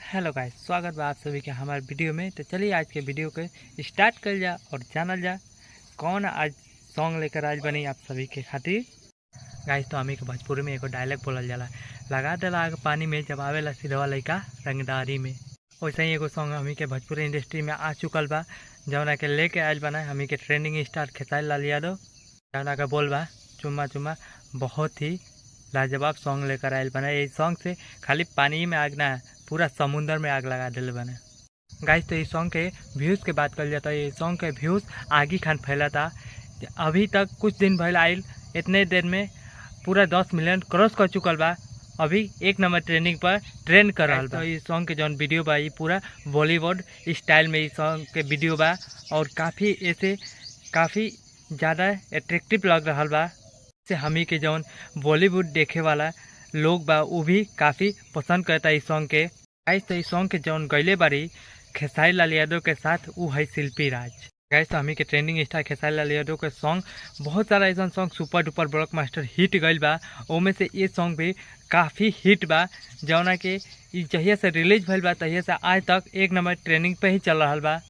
Hello guys, स्वागत बा आप सभी के हमारे वीडियो में। तो चलिए आज के वीडियो के स्टार्ट कर जा और जानल जा कौन आज सॉन्ग लेकर आज बनी आप सभी के खातिर। गाइस तो हमी के भोजपुरी में एगो डायलॉग बोलल जाला, लगा देला आग पानी में जब आवेला सीधवा लइका रंगदारी में। वैसे ही एगो सॉन्ग हमी के भोजपुरी इंडस्ट्री में आ चुकल बा, जौना के लेके आयल बना हमी के ट्रेंडिंग स्टार खेसारी लाल यादव, जौना के बोल बा चुम्मा चुम्मा। बहुत ही लाजवाब सॉन्ग लेकर आयल बना। ये सॉन्ग से खाली पानी में आग ना, पूरा समुंदर में आग लगा दिल बने। गाइस तो ये सॉन्ग के व्यूज़ के बात कर जाता है, ये सॉन्ग के व्यूज़ आगी खान फैला था। अभी तक कुछ दिन भइल आयल, इतने देर में पूरा 10 मिलियन क्रॉस कर चुकल बा। अभी एक नंबर ट्रेंडिंग पर ट्रेंड कर रहा बा। ये सॉन्ग के जौन वीडियो बा ये पूरा बॉलीवुड स्टाइल में ये सॉन्ग के वीडियो बा और काफ़ी ऐसे काफ़ी ज़्यादा अट्रैक्टिव लग रहा बा। से हमी के जौन बॉलीवुड देखे वाला लोग बा वो भी काफ़ी पसंद करता इस सॉन्ग के। गाइस तो इस सॉन्ग के जौन गैले बारी खेसारी लाल यादव के साथ वो है शिल्पी राज। गाइस तो हमी के ट्रेंडिंग स्टार खेसारी लाल यादव के सॉन्ग बहुत सारा ऐसा song super duper blockbuster hit गइल बा, ओमे से ये सॉन्ग भी काफ़ी हिट बा, जौना के जहिया से रिलीज भइल बा तहिया से आज तक एक नंबर ट्रेंडिंग पे ही चल रहा बा।